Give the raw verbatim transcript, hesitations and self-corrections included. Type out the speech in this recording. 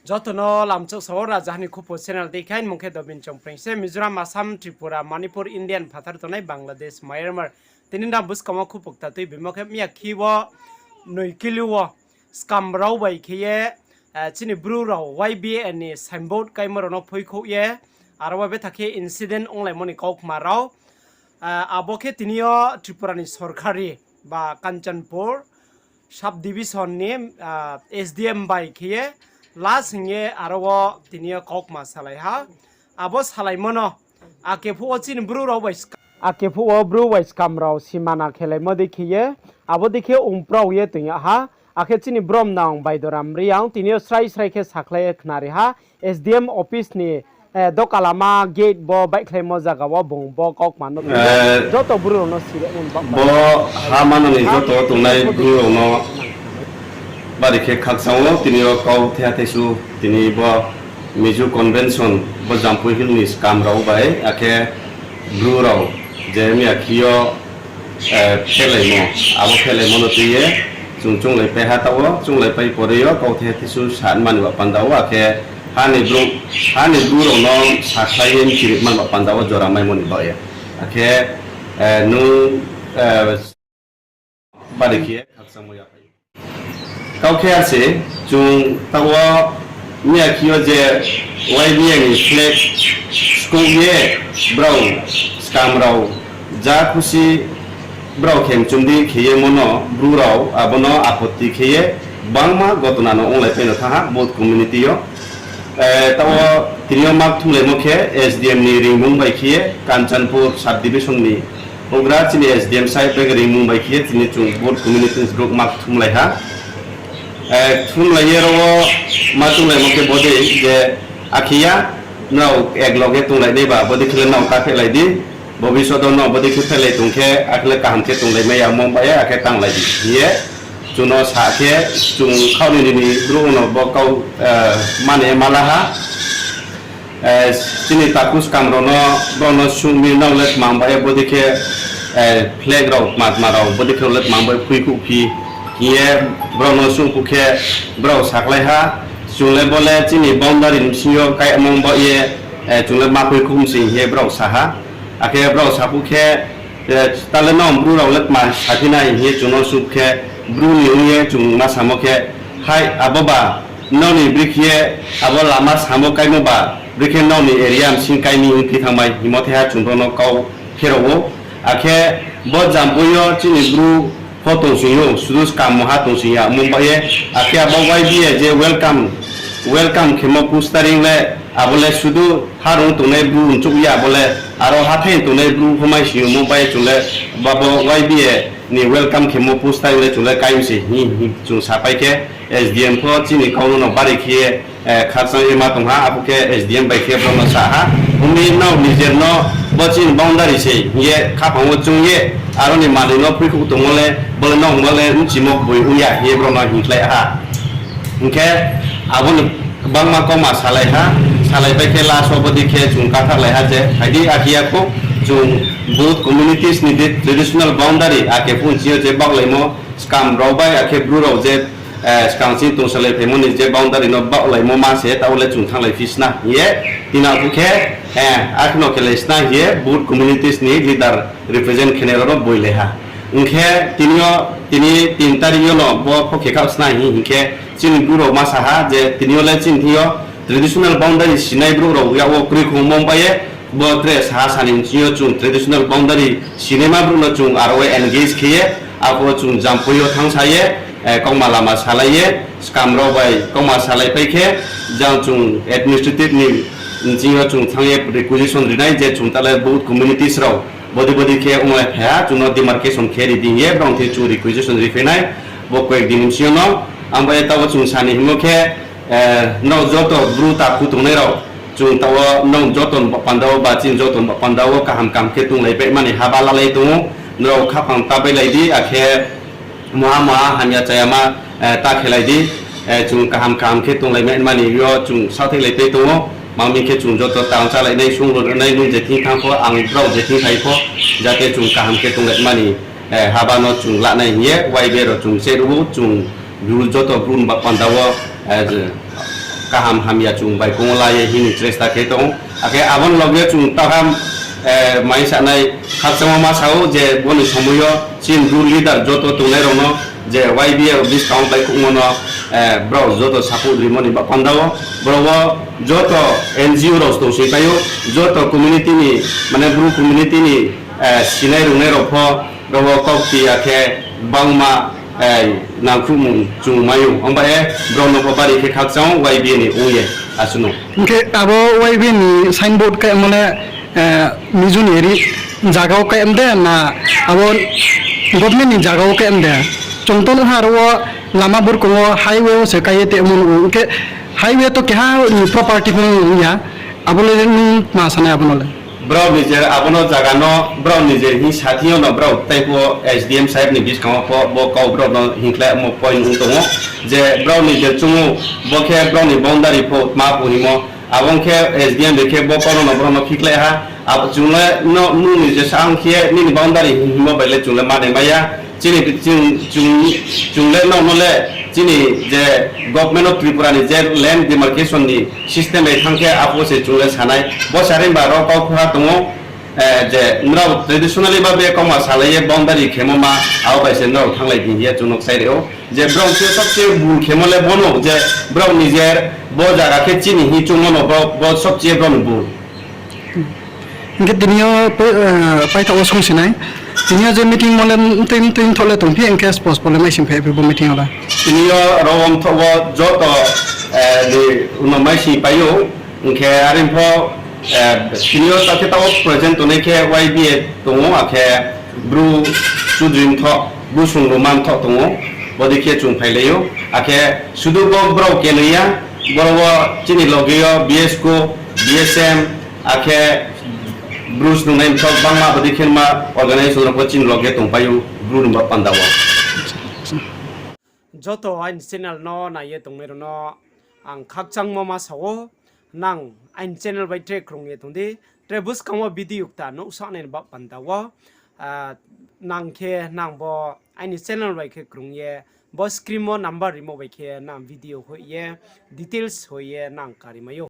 Joto no lamchouh sa ou, Rajaha ni Khupu channel dei khe, mung khe Dobin Chongpreng se. Mizoram, Assam, Tripura, Manipur, Indian phathar tongnai Bangladesh, Myanmar. Tini nrao buskang wo khupu kta tuibimo khe, miya khi wo Noikili wo scam rao bai khe ye, chini Bru rao Y B A ni signboard kaimo rao no phoikhouh ye, aro wo betha khe incident onglaimo ni kaukma rao. Abo khe tini yo Tripura ni sorkari ba Kanchanpur sub division ni S D M bai khe ye last hing ye aro wo tini yo kaukma salai ha. Abo salaimo no ake phuh wo chini Bru rao bai, ake phuh wo Bru bai scam rao simana khelaimo dei khe ye, abo dei khe ongprao ye toing yag ha. Akhe chini bromnang Baidoram Reang tini yo srai srai khe sakhlai ye khnari ha, S D M office ni doka lama gate bo baihkhlaimo zaga wo bung bo kaukma no joto Bru rao no sirimo ni bo ha manani joto tongnai Bru rao no bari khe khakchang ou. Tini yo kauthai thaisu, tini bo Mizo convention bo Jampui Hill ni scam rao bai akhe Bru rao je miya khi yo phelaimo, abo phelaimo no tui ye chung chounglaipai ha. Taoh wo chounglaipai pore yo kauthai thaisu sa mani ba panda wo, akhe ha ni Bru rao no sakhlai ye mchirima ba panda wo jora maimo ni baoh ye. Akhe nung bari khe khakchangmo yaphai. Kau khe ase, chung taoh wo miya khi yo je Y B A ni flag skouh ye brao scam rao ja khusi brao khe mchum di khe ye mo no Bru rao abo no apotti khe ye gbangma gotona no onglaipai no thanng ha both community yo. Taoh wo tini yo ma kthumlaimo khe S D M ni ringmung bai khe ye Kanchanpur sub division ni houhgra chini S D M side bai ringmung bai khe ye tini chung both community ni brouh ma kthumlai ha. Kthumlai ye ro wo ma kthumlaimo khe bodei je, akhe ya, nrao ek loge tonglai nai ba bodei khe le nrao ta phehlai di, bobisot wo nrao bodei khe phehlai tong khe akhe le kaham khe tonglai mai ya, mo bai ye akhe tanglai di hing ye chung no sa khe, chung khaoh ni nini brouh no bo kau mani ma la ha. Chini takhu scam rao no, brao no sung mi nrao le tma bai ye bodei khe flag rao tma tma rao bodei khe rao le tma bai phuikhouh phi hing ye brao no sung phuh khe brao sakhlai ha, chung le bo le chini boundary ni bsing yo kaimo bai ye chung le ma phuikhouh mi se hing ye brao sa ha. Akhe brao sa phuh khe, ta le nrao Bru rao le tma saphi nai hing ye chung no sung khe, Bru ni ong ye chung ma samo khe, hai abo ba, nrao ni bri khe ye abo lama samo kaimo ba, bri khe nrao ni area bsing kai mi ongphi thanngmai hingmo thai ha chung brao no kau pherao ou. Akhe bo Jampui yo chini Bru pho tongsing ou, sudu scam moha tongsing ya, mo bai ye, akhe abo Y B A je welcome, welcome khemo poster ing le, abo le sudu harung tongnai Bru mchouh ya, abo le aro hathái tongnai Bru pho mai sing ou, mo bai ye chung le, babo Y B A ni welcome khemo poster ing le chung le kai mi se hing, hing chung sapai khe, S D M pho chini kau no no bari khe ye, khakchang ye ma tong ha, abo khe S D M bai khe brao no sa ha. Ong mi nrao nijer no bo chini boundary se hing ye khaphang wo choung ye, aro ni manoi no phuikhouh tongmo le, bo le nrao bo le bchimo boi ong ya hing ye brao no hingkhlai ha. Hing khe abo ni gbangma kauma salai ha, salaipai khe last wo bodei khe chung katharlai ha je, phai di akhe ya khou, chung both communities ni traditional boundary, ake phuh nching yo je baohlaimo, scam rao bai akhe Bru rao je skang chini tongsalai phaimo ni je boundary no baohlaimo ma se, taoh le chung thannglai phi sna hing ye, tina phuh khe, akhe no khe lai sna hing ye both communities ni leader represent khenai rao no boilai ha. Hing khe tini yo, tini tin tarik yo no bo pho khe khaoh sna hing, hing khe chini Bru rao ma sa ha je tini yo le chini thing yo traditional boundary sinai brouh rao yak wo kroi khongmo bai ye, bo tre saha sani nching yo chung traditional boundary sinaima brouh no chung aro engage khe ye, abo chung Jampui yo thanngsa ye, kauma lama salai ye, skam rao bai kauma salaipai khe, jang chung administrative ni nching yo chung thanng ye requisition ri nai je chung ta le both communities rao bodei bodei khe onglai phai ha, chung no demarcation khe ri di hing ye brao thing chung requisition riphai nai, bo koyek din nching yo no. Ang bai ye taoh wo chung sani hingmo khe, nrao joto bru takhu tongnai rao, chung taoh wo nrao joto ni baoh panda wo ba chini joto ni baoh panda wo kaham kaham khe tonglai baihmani haba lalai tong ou, nrao khaphang ta bailai di, akhe muha muha hamya chayama ta khelai di, chung kaham kaham khe tonglai baihmani yo chung saohthailaipai tong ou, ma mi khe chung joto tang chálai nai, sung ro nai, nung je thing thanng pho, ang brao je thing phai pho, jate chung kaham khe tonglai mani haba no chung lanai hing ye, Y B A rao chung se ruh ou, chung joto bru ni baoh panda wo, kaham hamya chung bai kong la ye hing ni chesta khe tong ou. Akhe abo ni loge chung taham, eh, mai sanai khakchangmo ma sa ou je bo ni somoi yo chini Bru leader joto tongnai rao no je Y B A buskang wo baihkhouhmo no, eh, brao joto support rimo ni ba panda wo, brao wo joto N G O rao tong sing pai ou, joto community ni, mane Bru community ni, eh, sinai rungnai rao pho, brao wo kaukti ya khe bangma, eh, nangkhruhmung chung mai ou. Ongba ye brao no pho bari khe khakchang ou Y B A ni ong ye asuh no. Hing khe abo Y B A ni signboard kaimo le, eh, Mizo ni ri zaga wo kaimo de na abo government ni zaga wo kaimo de? Chung to nuh ha aro wo lama burkong wo highway wo se kai ye tongmo nuh ou. Hing khe highway to keha ni property pho ong ya. Abo le nung ma sanai abo no le? Brao ni je abo no zaga no brao ni je hing sa thing yo no brao tei pho S D M saheb ni buskang wo pho bo kau brao no hingkhlaimo point ong tong ou. Je brao ni je chung ou bo khe brao ni boundary pho tma pho hingmo. Abo ong khe S D M bai khe bo kau no brao no phikhlai ha. Abo chung le no nung ni je sa ong khe nini boundary hingmo bai le chung le manai mai ya. Chini, chung, chung, chung le nrao no le chini je Government of Tripura ni je land demarcation ni system bai thanng khe aphuh se chung le sa nai. Bo sa ri ba ro kau khuha tong ou, eh, je nrao traditionally ba be kauma salai ye boundary khemo ma, abo bai se nrao thannglai di hing ye chung no kchai ri ou. Je brao se sobse bul khemo le bo no je brao ni je bo zaga khe chini hing choungmo no bo, bo sobse brao ni bul. Hing khe tini yo pai, eh, paithaoh wo sung si nai. Tini yo je meeting mo le mtui mtui mthoh le tongphi, hing khe spos pho le maising phai phi bo meeting yo le? Tini yo aro wo mthoh wo joto, eh, ni uno maising pai ou. Hing khe are pho, eh, tini yo ta khe taoh wo present tongnai khe Y B A tong ou, akhe Bru Chudri mthoh, Bru Sungruma mthoh tong ou, bodei khe chung phailai ou. Akhe sudu bo brao kenoi ya, boro wo chini loge yo B S K, B S M, akhe Bru snungnai mthoh bangma bodei khe ma organization rao pho chini loge tongpai ou, Bru ni ba panda wo. Joto aini channel no nai ye tongnai rao no ang khakchangmo ma sa ou, nang aini channel bai tre krung ye tong di, tre buskang wo video kta nuhsao nai ni ba panda wo, ah, nang khe nang bo aini channel bai khe krung ye, bo screen wo number rimo bai khe nang video hoih ye, details hoih ye nang kari mai ou.